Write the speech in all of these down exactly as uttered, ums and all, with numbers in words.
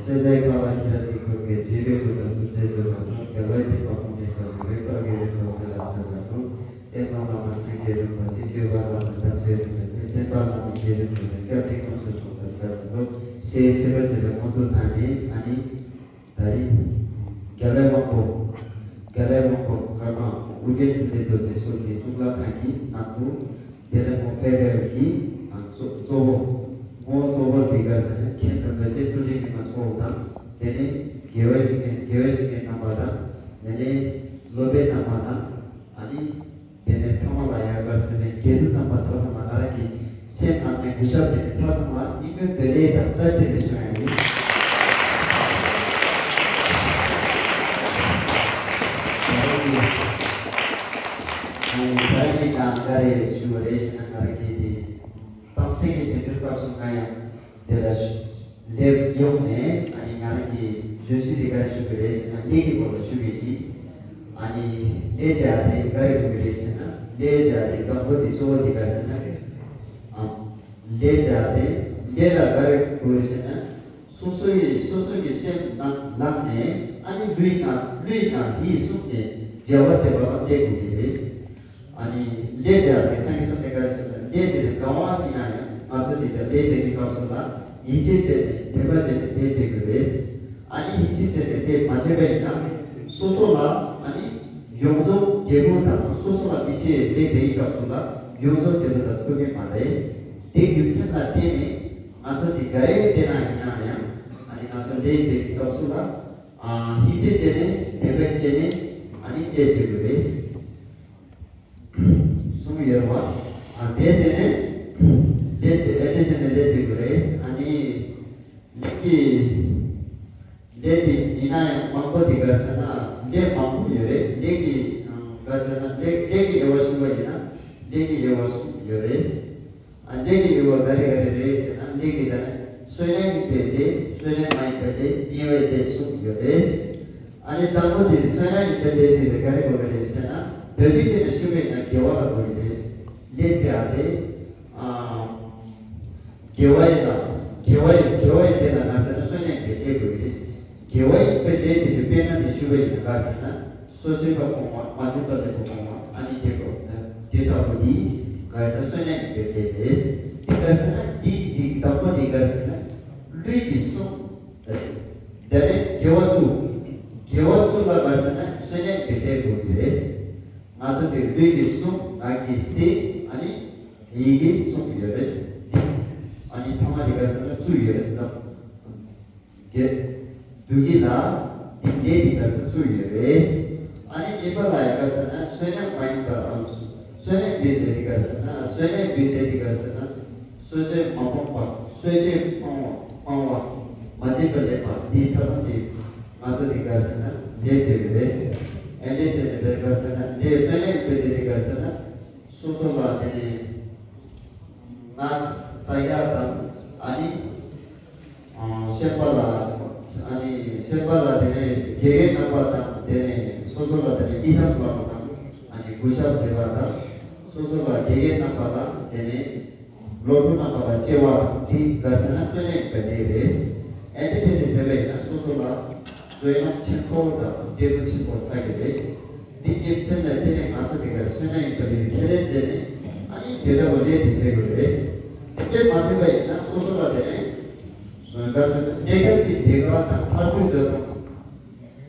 སེམས་ཅན་གང་ལ་ཁྱེད་རང་མི་ཁོང་གི་རྗེས་མའི་སྐུ་དང་ཐུགས་རྗེ་འགྲོ་བ་དང་རྒྱལ་བའི་བསྟན་པ་ཕུང་ནས་སོགས་རིག་པ་དགེ་རུ་འགྲོ་ཚེ་ལ་ཚེ་ལ་འགྲོ། ཨེ་མ་བླ་མ་སེང་གེ་རིན་པོ་ཆེ་སྐྱོབ་པ་བླ་མ་དམ་ཆོས་རིན་པོ་ཆེ་བསྟན་པ་བླ་མ་རྗེ་རིན་པོ་ཆེ་སྐྱབས་གནས་ཀུན་ཏུ་སོགས་པ་ཚེ་ལ་འགྲོ། ཞེས་ཤེས་པ་བྱེད་པའི་མངོན་མཐོ་དང་ནི་ཨ་ནི། ད་རེས། རྒྱལ་བའི་དབང་པོ། རྒྱལ་བའི་དབང་པོ་ཀརྨ་ཨོ་རྒྱན་འབྱུང་གནས་རྡོ་རྗེ་སོགས་ཀྱི་གཙུག་ལག་ཁང་གི་ནང་དུ། དེ་ལས་ངོ་ཕལ་པའི་གི་ཨ་གཙོ་གཙོ་བོ། ངོ་གཙོ་བོ་འདི་ག་ཟེར་ན་མཁན་རིན་པོ་ཆེ་མཚོ་སྒྲོན་ཉི་མ་མཚོ་དང་། དེ་ནས་དགེ་བའི་བཤེས་གཉེན་དགེ་བའི་བཤེས་གཉེན་རྣམ་པ་དང་། དེ་ནས་སློབ་དཔོན་རྣམ་པ་དང་། ཨ་ནི། དེ་ནས་ཐ་མ་ལ་ཡང་ག་ཟེར་ན་དགེ་འདུན་རྣམ་པ་ཚང་མ་ང་རང་གི་སེམས་ནང་ནས་གུས་ཞབས་བྱས་ནས་ཚང་མ་སྙིང་གི་བདེ་ལེགས་དང་བཀྲ་ཤིས་བདེ་ལེགས་ཞུ་ཡ་ཡིན། ཨ་ནི་ད་རེས་ཀྱི་དང་ག་རེ་ཞུ་བ་རེད་ཞེ་ན། ང་རང་གི་དེ་གཏམ་གསེར་གྱི་དོན་གྲུབ་སྐབས་སུ་ང་ཡང་དེ་ལ་ཞུ། སླེབས་ཡོང་ནས་ཨ་ནི་ང་རང་གི་བརྗོད་གཞི་དེ་ག་རེ་ཞུ་གི་རེད་ཟེར་ན། ལས་ཀྱི་སྐོར་ལ་ཞུ་གི་ཡིན། ཨ་ནི་ལས་བྱ་དེ་ག་རེ་དགོས་ཀྱི་རེད་ཟེར་ན། ལས་བྱ་དེ་དང་པོ་དེ་གཙོ་བོ་དེ་ག་རེ་ཟེར་ན། ཨ། ལས་བྱ་དེ་ལས་ལ་ག་རེ་དགོས་ཟེར་ན། སོ་སོ་ཡི་སོ་སོ་གི་སེམས་ནང་ལངས་ནས་ཨ་ནི་ལུས་ནང་ལུས་ནང་ཡིད་གསུམ་ནས་བྱ་བ་བྱེད་པ་ལ་བརྟེན་དགོས་ཀྱི་རེད། ཨ་ནི་ལས་བྱ་དེ་སངས་རྒྱས་སོགས་དེ་ག་རེ་ཟེར་ན། ལས་བྱ་དེ་གང་བ་ཡིན་ན་ཡང་ང་ཚོ་དེ་ལྟར་ལས་བྱེད་ཀྱི་སྐབས་སུ་ལ་ཡིད་ཆེས་བྱས་ནས་དད་པ་བྱས་ནས་ལས་བྱེད་དགོས་རེད། ཨ་ནི་ཡིད་ཆེས་བྱས་ནས་དེ་མ་བྱས་པ་ཡིན་ན་སོ་སོ་ལ་ཨ་ནི་ཡོངས་རྫོགས་འབྲས་བུ་དང་། སོ་སོ་ལ་མི་ཆེས་ལས་བྱེད་ཀྱི་སྐབས་སུ་ལ་ཡོངས་རྫོགས་འབྲས་བུ་དང་ཐུག་གི་མ་རེད། དེ་རྒྱུ་མཚན་ལ་བརྟེན་ནས་ང་ཚོ་དེ་ག་རེ་བྱས་ན་ཡིན་ན་ཡང་ཨ་ནི་ང་ཚོ་ལས་བྱེད་ཀྱི་སྐབས་སུ་ལ་ཨ་ཡིད་ཆེས་བྱས་ནས་དད་པ་བྱས་ནས་ཨ་ནི་ལས་བྱེད་དགོས་རེད། གསུངས་ཡོད་པ། ཨ་དེ་བྱས་ནས་ལས་བྱེད། ཨ་དེ་བྱས་ནས་ལས་བྱེད་དགོས་རེད། ཨ་ནི་ལས་ཀྱི་ལས་དེ་ཡིན་ན་ཡང་མང་པོ་དེ་ག་ཟེར་ན་ལས་མང་པོ་ཡོད་རེད། ལས་ཀྱི་ཨ་ག་ཟེར་ན་ལས་ལས་ཀྱི་དབྱེ་བ་ཞུ་བ་ཡིན་ན་ལས་ཀྱི་དབྱེ་བ་གསུམ་ཡོད་རེད། ཨ་ལས་ཀྱི་དབྱེ་བ་ག་རེ་ག་རེ་རེད་ཟེར་ན། ལས་ཀྱི་ད་ནི་བསོད་ནམས་ཡིན་པའི་ལས། བསོད་ནམས་མ་ཡིན་པའི་ལས། དམྱལ་བའི་ལས་གསུམ་ཡོད་རེད། ཨ་ནི་དང་པོ་དེ་བསོད་ནམས་ཡིན་པའི་ལས་དེ་ལ་ག་རེ་དགོས་ཀྱི་རེད་ཟེར་ན། ད་ལྟའི་སྐད་ནས་ཞུས་པ་ཡིན་ན་དགེ་བ་ལ་དགོས་ཀྱི་རེད། ལས་བྱེད་ཡ་དེ། ཨ། དགེ་བ་ཡི་ལ། དགེ་བ་ཡི་དགེ་བ་ཡི་དེ་ལ་ང་ཟེར་ན་བསོད་ནམས་ཀྱི་ལས་དགོས་ཀྱི་རེད། དགེ་བ་ཡིན་པའི་ལས་དེ་ལ་དཔེར་ན་དེ་ཞུས་པ་ཡིན་ན་ག་ཟེར་ན། སོ་སོའི་བ་སྤོང་བ། མ་བྱིན་པ་ལེན་པ་སྤོང་བ། ཨ་ནི་དེ་སྤོང་བ་དེ་ལྟ་བུ་འདི་ག་ཟེར་བསོད་ནམས་ཀྱི་ལས་རེད། དེ་ག་ཟེར་ན་འདི་འདི་དང་པོ་འདི་ག་ཟེར་ན་ལུས་ཀྱི་གསུམ་རེད། དེ་ནས་དགེ་བ་བཅུ། དགེ་བ་བཅུ་ལ་ག་ཟེར་ན་བསོད་ནམས་ཀྱི་ལས་དགོས་ཀྱི་རེད། ང་ཚོ་དེ་ལུས་ཀྱི་གསུམ། ངག་གི་བཞི། ཨ་ནི་ཡིད་ཀྱི་གསུམ་ཡོད་རེད། ཨ་ནི་ཐ་མ་དེ་ག་ཟེར་ན་བཅུ་ཡོད་རེད་ཟེར། དགེ། སྡུག་གི་ལ། སྡིག་ལས་དེ་ག་ཚོད་ཚུར་ཡོད་རེད། ཨ་ནི་གཉིས་པ་ལ་ཡང་ག་ཟེར་ན་བསོད་ནམས་མ་ཡིན་པ་རང་སུ། བསོད་ནམས་པའི་ལས་དེ་ག་ཟེར་ན། བསོད་ནམས་པའི་ལས་དེ་ག་ཟེར་ན། གསོད་བྱེད་མ་སྤངས་པ། གསོད་བྱེད་སྤང་བ། སྤང་བ། མ་བྱིན་པ་ལེན་པ། དེའི་ཆ་ཚང་དེ་ང་ཚོ་དེ་ག་ཟེར་ན་ལས་བྱེད་པ་རེད། ཨ་ནི་ལས་བྱེད་པའི་ལས་ག་ཟེར་ན། ལས་བསོད་ནམས་པའི་ལས་དེ་ག་ཟེར་ན། སོ་སོ་ལ་དེ་ནས་ངག་བཟའ་ཡག་དང་། ཨ་ནི་ཨ་ཤེས་པ་ལ། ཨ་ནི་ཤེས་པ་ལ་དེ་ནས་དགེ་རྒན་རྣམ་པ་དང་། དེ་ནས་སོ་སོ་ལ་དེ་ནས་ཡི་དམ་བསླབ་པ་དང་། ཨ་ནི་གུས་ཞབས་བྱེད་པ་དང་། སོ་སོ་ལ་དགེ་རྒན་རྣམ་པ་ལ་དེ་ནས་སློབ་ཕྲུག་རྣམ་པ་ལ་གཅེས་པ་དང་། དེ་ག་ཟེར་ན་བསོད་ནམས་པའི་ལས་རེད། ཨ་ནི་དེ་འདྲ་བྱས་པ་ཡིན་ན་སོ་སོ་ལ་བསོད་ནམས་ཆེན་པོ་དང་འབྲས་བུ་ཆེན་པོ་ཚང་གི་རེད། འདི་རྒྱུ་མཚན་ལ་བརྟེན་ནས་ང་ཚོ་དེ་གར་བསོད་ནམས་ཡིན་པ་དེ་ཁས་ལེན་བྱས་ནས། ཨ་ནི་དེ་འདྲ་བོ་ལས་དེ་བྱེད་དགོས་རེད། དེ་འདྲ་མ་བྱས་པ་ཡིན་ན་སོ་སོ་ལ་དེ་ནས་བཟོད་པ་དང་གནས་སྐབས་ཀྱི་བདེ་བ་དང་མཐར་ཐུག་འདོད་པ་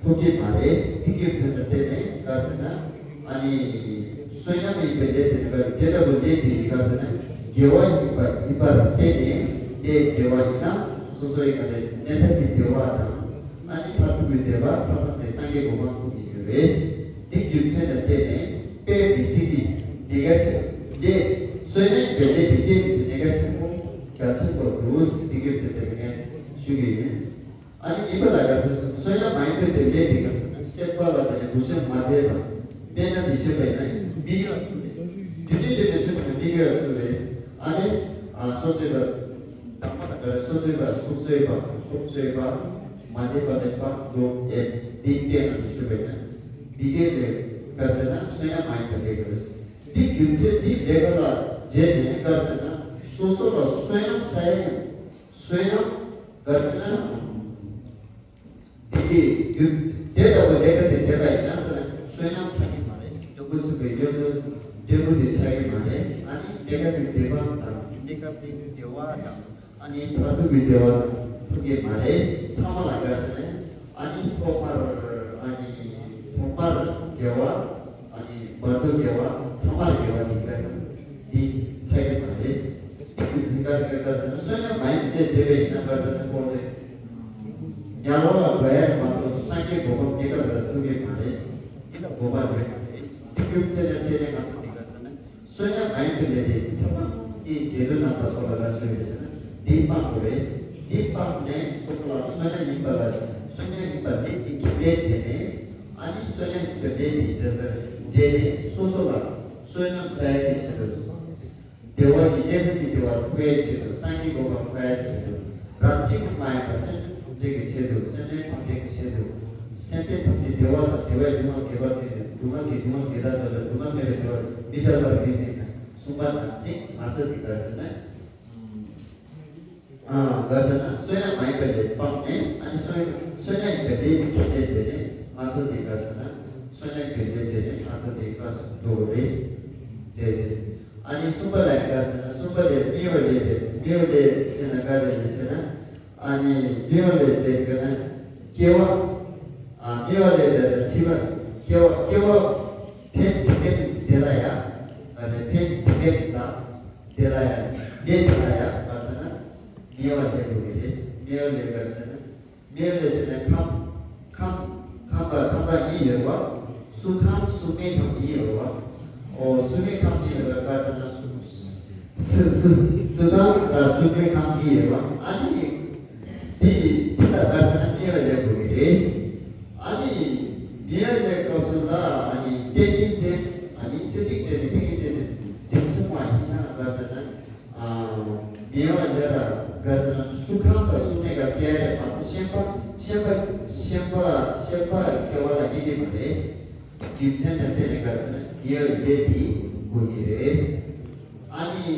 ཐོབ་ཀྱི་མ་རེད། དེ་རྒྱུ་མཚན་ལ་བརྟེན་ནས་ག་ཟེར་ན། ཨ་ནི་བསོད་ནམས་ཡིན་པའི་ལས་དེ་འདྲ་བོ་དེ་འདྲ་བོ་ལས་དེ་ག་ཟེར་ན་དགེ་བ་ཡིན་པ་ཡིན་པར་བརྟེན་ནས་ལས་བྱས་པ་ཡིན་ན་སོ་སོའི་ག་ལས་གནས་སྐབས་ཀྱི་བདེ་བ་དང་། ཨ་ནི་མཐར་ཐུག་གི་བདེ་བ་ཚང་ཚང་དེ་སངས་རྒྱས་གོ་འཕང་ཐོབ་ཀྱི་ཡོད་རེད། འདི་རྒྱུ་མཚན་ལ་བརྟེན་ནས་དཔེ་མི་སྲིད་ཀྱི་གནད་འགག་ཆེ། ལས་བསོད་ནམས་པའི་ལས་དེ་དཔེ་མི་སྲིད་གནད་འགག་ཆེན་པོ་གལ་ཆེན་པོ་འདུག། འདི་རྒྱུ་མཚན་དེ་ངས་ཞུ་གི་ཡིན། ཨ་ནི་གཉིས་པ་ལ་ག་ཟེར་སོང་། བསོད་ནམས་མ་ཡིན་པའི་དེ་ལས་དེ་ག་ཟེར་ན་ཤེས་པ་ལ་དེ་ནས་གུས་ཞབས་མ་བྱས་པ། དཔེར་ན་དེ་ཤེས་པ་ཡིན་ན་མི་དགེ་བ་ཚུལ་རེད། རྒྱུ་མཚན་དེ་འདྲ་ཤེས་པ་ན་མི་དགེ་བ་ཚུལ་རེད། ཨ་ནི་ཨ་སྲོག་གཅོད་པ། དང་པོ་དང་པོ་སྲོག་གཅོད་པ། སྲོག་གཅོད་པ། སྲོག་གཅོད་པ། མ་བྱིན་པ་ལེན་པ། ལོག་ཨེ་འདི་དཔེར་ན་དེ་ཤེས་པ་ཡིན་ན་མི་དགེ་ལས་ག་ཟེར་ན་བསོད་ནམས་མ་ཡིན་པ་དེ་དགོས་རེད། འདི་རྒྱུ་མཚན་འདི་ལས་ཀ་ལ་བྱས་ནས་ག་ཟེར་ན་སོ་སོ་ལ་བསོད་ནམས་ས་ཡ་ཡིན། བསོད་ནམས་ག་ཟེར་ན། གཡོ་འཛུལ་འབྲས་བུ་དེ་ཆགས་ཀྱི་མ་རེད། ཨ་ནི་གནས་སྐབས་ཀྱི་བདེ་བ་དང་གནས་སྐབས་ཀྱི་བདེ་བ་དང་ཨ་ནི་མཐར་ཐུག་གི་བདེ་བ་དང་ཐུག་གི་མ་རེད། ཐ་མ་ལ་དགའ་ཟེར་ནས་ཨ་ནི་ཐོག་མར་ཨ་ནི་ཐོག་མར་དགེ་བ། ཨ་ནི་བར་དུ་དགེ་བ་ཐ་མར་དགེ་བ་འདི་ག་ས་འདི་ཚད་ཀྱི་མ་རེད། འདི་འཛིན་ག་རེ་ག་ས་ན་བསོད་ནམས་མ་ཡིན་པའི་བྱས་པས་ཡིན་ན་ག་ས་ན་ཁོང་ཚོས་ཉ་ལོ་ལ་དགའ་ཡ་མ་གཏོགས་སངས་རྒྱས་གོ་འཕང་འདི་ག་ས་ཐུབ་ཀྱི་མ་རེད། འདི་ལ་དགོས་པ་ཡོད་མ་རེད། འདི་རྒྱུ་མཚན་ལ་བརྟེན་ནས་ང་ཚོ་འདི་ག་ས་ན་བསོད་ནམས་མ་ཡིན་པའི་ལས་དེ་ཆ་ཚང་འདི་དགེ་འདུན་རྣམ་པ་ཚོ་ལ་ག་ས་ཡོད་ཟེར་ན་འདི་སྤངས་དགོས་རེད། འདི་སྤངས་ནས་སོ་སོ་ལ་བསོད་ནམས་ཡིན་པ་ལ་བསོད་ནམས་ཡིན་པ་ལས་འདི་ཁས་ལེན་བྱས་ནས། ཨ་ནི་བསོད་ནམས་ཀྱི་ལས་འདི་བྱས་པར་བྱས་ནས་སོ་སོ་ལ་བསོད་ནམས་བསགས་ཡ་གི་ཆེད་དུ། བདེ་བ་གི་གནས་ལུགས་ཀྱི་བདེ་བ་ཐོབ་པའི་ཆེད་དུ། སངས་རྒྱས་གོ་འཕང་ཐོབ་པའི་ཆེད་དུ། རང་གཅིག་པུ་མ་ཡིན་པར་སེམས་ཅན་ཐམས་ཅད་ཀྱི་ཆེད་དུ། སེམས་ཅན་ཐམས་ཅད་ཀྱི་ཆེད་དུ། སེམས་ཅན་ཐམས་ཅད་བདེ་བ་དང་བདེ་བའི་སྡུག་བསྔལ་དགེ་བར་བྱེད་ཅིང་། སྡུག་བསྔལ་གྱི་སྡུག་བསྔལ་དགེ་དག་བསྒྲལ་བའི། སྡུག་བསྔལ་མེད་པའི་བདེ་བ་མི་འབྲལ་བར་གྱུར་ཅིག་གསུངས་པ་ནང་བཞིན་ང་ཚོ་འདི་ག་ཟེར་ན། ཨ་ག་ཟེར་ན་བསོད་ནམས་མ་ཡིན་པའི་ལས་སྤངས་ནས། ཨ་ནི་བསོད་བསོད་ནམས་ཡིན་པའི་ལས་ཀྱི་ཁྱད་ལས་བྱས་ནས་ང་ཚོ་འདི་ག་ཟེར་ན་བསོད་ནམས་ཀྱི་ལས་བྱས་ནས་ང་ཚོ་འདི་ག་ཟེར་འགྲོ་དགོས་རེད། དེ་བྱས། ཨ་ནི་གསུམ་པ་ལ་ག་ཟེར་ན་གསུམ་པ་ལས་དམྱལ་བའི་ལས་རེད། དམྱལ་བའི་ལས་ཟེར་ན་ག་རེ་རེད་ཟེར་ན། ཨ་ནི་དམྱལ་བའི་ལས་ཟེར་གྱི་ན་སྐྱེ་བ། ཨ་དམྱལ་བའི་ལས་ཟེར་ན་འཆི་བ། སྐྱེ་བ་སྐྱེ་བ་ཕན་ཚུན་དེ་ལ་ཡ། ཨ་ནི་ཕན་ཚུན་ལ། དེ་ལ་ཡང་ལས་དེ་ལ་ཡང་ག་ཟེར་ན་དམྱལ་བ་ལས་དགོས་ཀྱི་རེད། དམྱལ་བ་ལས་ག་ཟེར་ན། དམྱལ་བ་ལས་ཟེར་ན་ཁམས། ཁམས། ཁམས་པ་ཁམས་པ་གཉིས་ཡོད་པ། གསུམ་ཁམས་གསུམ་མེད་ཁམས་གཉིས་ཡོད་པ། ཨོ་གསུམ་མེད་ཁམས་གཉིས་ཡོད་པ་ག་ཟེར་ན་གསུམ། གསུམ་གསུམ་གསུམ་ཁམས་གསུམ་མེད་ཁམས་གཉིས་ཡོད་པ། ཨ་ནི། དེ་དེ་ལ་ག་ཟེར་ན་དམྱལ་བ་ལས་དགོས་ཀྱི་རེད། ཨ་ནི། དམྱལ་བའི་སྐབས་སུ་ལ་ཨ་ནི་ཏན་ཏན་ཅན་ཨ་ནི་ཅི་ཅིག་དེ་ནི་ཏན་ཏན་ཅན་ཅིག་གསུངས་པ་ཡིན་ན་ག་ཟེར་ན། ཨ་དམྱལ་བ་ལས་ལ་ག་ཟེར་ན་གསུམ་ཁམས་དང་གསུམ་མེད་ཀ་སྐྱེ་རེད་མ་གཏོགས་ཤན་པ་ཤན་པ་ཤན་པ་ཤན་པ་སྐྱེ་བ་ལ་སྐྱེ་གི་མ་རེད། རྒྱུ་མཚན་དང་བརྟེན་ནས་ག་ཟེར་ན་དམྱལ་བའི་ལས་དེ་དགོས་ཀྱི་རེད། ཨ་ནི།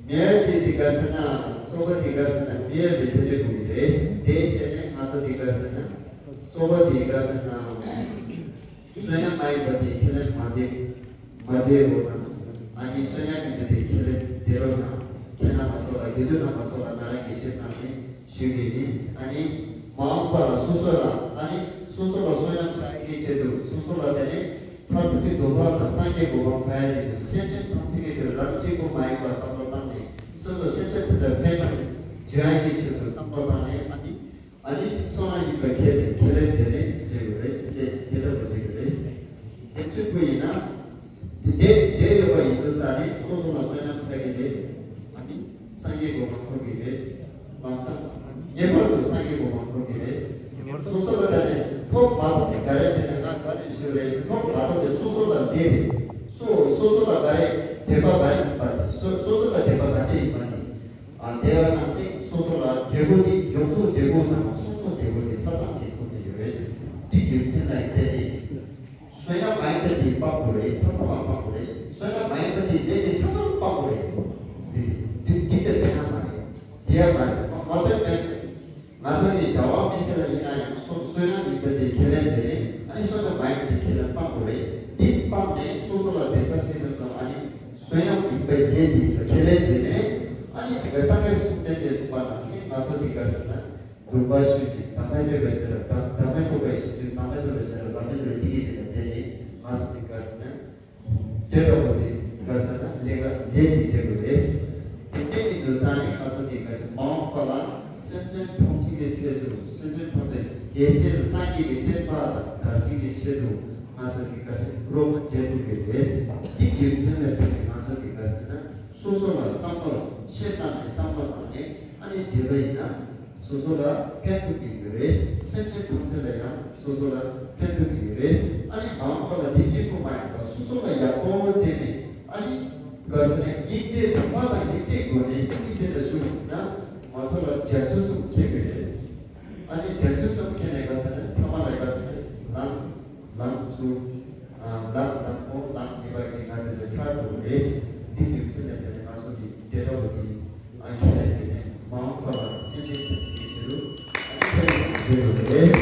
དམྱལ་བའི་ལས་དེ་ག་ཟེར་ན། གཙོ་བོ་དེ་ག་ཟེར་ན་དམྱལ་བའི་ལས་དེ་འདྲ་དགོས་ཀྱི་རེད། དེ་བྱས་ནས་ང་ཚོ་དེ་ག་ཟེར་ན། གཙོ་བོ་དེ་ག་ཟེར་ན། བསོད་ནམས་མ་ཡིན་པ་དེ་ཁས་ལེན་མ་བྱེད། མ་བྱེད་རོགས་གནང་། ཨ་ནི་བསོད་ནམས་ཡིན་པ་དེ་ཁས་ལེན་བྱེད་རོགས་གནང་། ཁྱེད་རྣམ་པ་ཚོ་ལ་དགེ་འདུན་རྣམ་པ་ཚོ་ལ་ང་རང་གི་ཞེ་དྲག་ནས་ཞུ་གི་ཡིན། ཨ་ནི་མ་འོངས་པ་ལ་སོ་སོ་ལ་ཨ་ནི་སོ་སོ་ལ་བསོད་ནམས་བསགས་ཀྱི་ཆེད་དུ་སོ་སོ་ལ་དེ་ནི་མཐར་ཐུག་གི་སྡོམ་པ་དང་སངས་རྒྱས་གོ་འཕང་ཐོབ་ཡ་དེ་ཚོ་སེམས་ཅན་ཐམས་ཅད་ཀྱི་དོན་རང་གཅིག་པུ་མ་ཡིན་པ་བསམ་བློ་བཏང་ནས་སོ་སོ་སེམས་ཅན་ཐམས་ཅད་ཕན་པར་བྱེད་ཡ་གི་ཆེད་དུ་བསམ་བློ་བཏང་ནས་ཨ་ནི། ཨ་ནི་བསོད་ནམས་ཡིན་པ་ཁས་ལེན་ཁས་ལེན་བྱས་ནས་བྱེད་དགོས་རེད། དེ་དེ་འདྲ་པོ་བྱེད་དགོས་རེད། དེ་གཅིག་པུ་ཡིན་ན། དེ་དེ་ཡོད་པ་ཡིན་དུས་ཙང་ནི་སོ་སོ་ལ་བསོད་ནམས་བསགས་ཀྱི་རེད། ཨ་ནི་སངས་རྒྱས་གོ་འཕང་ཐོབ་ཀྱི་རེད། ལམ་སང་ངེས་པར་དུ་སངས་རྒྱས་གོ་འཕང་ཐོབ་ཀྱི་རེད། སོ་སོ་ལ་ད་ནི་ཐོབ་མ་ཐོབ་དེ་ག་རེ་བྱས་ན་ང་ག་རེ་ཞུ་རེད། ཐོབ་མ་ཐོབ་དེ་སོ་སོ་ལ་འདི་རེད། སོ་སོ་སོ་ལ་ག་རེ་དད་པ་ག་རེ་ཡིན་པ་དེ་སོ་སོ་སོ་ལ་དད་པ་ག་འདྲ་ཡིན་པ་དེ། ཨ་དེ་བ་ནང་བཞིན་སོ་སོ་ལ་འབྲས་བུ་དེ་ཡོངས་རྫོགས་འབྲས་བུ་དང་སོ་སོ་འབྲས་བུ་དེ་ཆ་ཚང་གི་ཐོག་ནས་ཡོད་རེད། དེ་རྒྱུ་མཚན་ལ་བརྟེན་ནས་བསོད་ནམས་མ་ཡིན་པ་དེ་སྤང་དགོས་རེད། ཆ་ཚང་ལ་སྤང་དགོས་རེད། བསོད་ནམས་མ་ཡིན་པ་དེ་ལས་དེ་ཆ་ཚང་སྤང་དགོས་རེད། དེ་དེ་དེ་དེ་ཆ་ཚང་མ་རེད། དེ་ཡང་མ་རེད། ང་ཚོའི་མེད། ང་ཚོ་ནི་རྒྱལ་བ་མི་ཚེ་ལ་ཡིན་ན་ཡང་སོ་བསོད་ནམས་ཡིན་པ་དེ་ཁས་ལེན་བྱས་ནས་ཨ་ནི་བསོད་ནམས་མ་ཡིན་པ་དེ་ཁས་ལེན་སྤང་དགོས་རེད། དེ་སྤངས་ནས་སོ་སོ་ལ་དེ་ཆ་སྲིད་དོན་དང་ཨ་ནི་བསོད་ནམས་ཡིན་པའི་ལས་འདི་ཁས་ལེན་བྱས་ནས་ཨ་ནི་སངས་རྒྱས་གསུང་རྟེན་དེ་གསུངས་པ་ནང་བཞིན་ང་ཚོ་འདི་ག་ཟེར་ན་སྡོམ་པ་ཞུས་ནས་བདག་མེད་རྟོགས་པའི་ཞིང་ལ་བདག་བདག་མེད་རྟོགས་པའི་ཞིང་དུ་བདག་མེད་རྟོགས་པའི་ཞིང་ལ་བདག་མེད་རྟོགས་པའི་ཏིང་ངེ་འཛིན་ལ་བརྟེན་ནས་ང་ཚོ་འདི་ག་ཟེར་ན་དེ་འདྲ་བོ་དེ་ག་ཟེར་ན་ལས་ཀ་ལས་དེ་བྱེད་དགོས་རེད། དེ་འདྲ་ཡིན་དུས་ཙང་ནས་ང་ཚོ་འདི་ག་ཚོད་མ་འོངས་པ་ལ་སེམས་ཅན་ཐམས་ཅད་ཀྱི་ཆེད་དུ་སེམས་ཅན་ཐམས་ཅད་རྒྱལ་སྲས་སངས་རྒྱས་ཀྱི་བསྟན་པ་དར་ཞིང་གི་ཆེད་དུ་ང་ཚོ་འདི་ག་ཚོད་རོགས་པ་བྱེད་ཐུབ་ཀྱི་རེད། འདི་རྒྱུ་མཚན་ལ་བརྟེན་ནས་ང་ཚོ་འདི་ག་ཟེར་ན། སོ་སོ་ལ་བསམ་པ་ལ་ཤེས་བཏང་ནས་བསམ་པ་བཏང་ནས་ཨ་ནི་བྱས་པ་ཡིན་ན་སོ་སོ་ལ་ཕན་ཐོགས་ཀྱི་ཡོད་རེད། སེམས་ཅན་ཐམས་ཅད་ལ་ཡང་སོ་སོ་ལ་ཕན་ཐོགས་ཀྱི་ཡོད་རེད། ཨ་ནི་མ་འོངས་པ་ལ་དེ་གཅིག་པུ་མ་ཡིན་པར་སོ་སོ་ལ་ཡག་པོ་བྱས་ནས་ཨ་ནི་ག་ཟེར་ན་སྙིང་རྗེ་དྲང་པོ་དང་སྙིང་རྗེའི་སྒོ་ནས་སྙིང་རྗེ་དང་ཞུ་ན་ང་ཚོ་ལ་རྒྱ་མཚོ་གསུམ་ཁེལ་གྱི་རེད། ཨ་ནི་རྒྱ་མཚོ་གསུམ་ཁེལ་ནས་ག་ཟེར་ན་ཐ་མ་ལ་ག་ཟེར་ན་ལམ། ལམ་གཙོ། ལམ་དང་པོ་ལམ་གཉིས་པ་གི་ང་ཚོ་ལ་ཆགས་འགྲོ་གི་རེད། འདི་རྒྱུ་མཚན་ལས་བརྟེན་ནས་ང་ཚོ་གི་འབྲེལ་སྒྲ་བོ་འདི་ཨ་ཁྱེད་ལས་བརྟེན་ནས་མ་འོངས་པ་ལ་སེམས་ཅན་ཐམས་ཅད་ཀྱི་ཆེད་དུ་ཨ་ཁྱེད་ལས་བརྟེན་ནས་འབྲེལ་དགོས་རེད།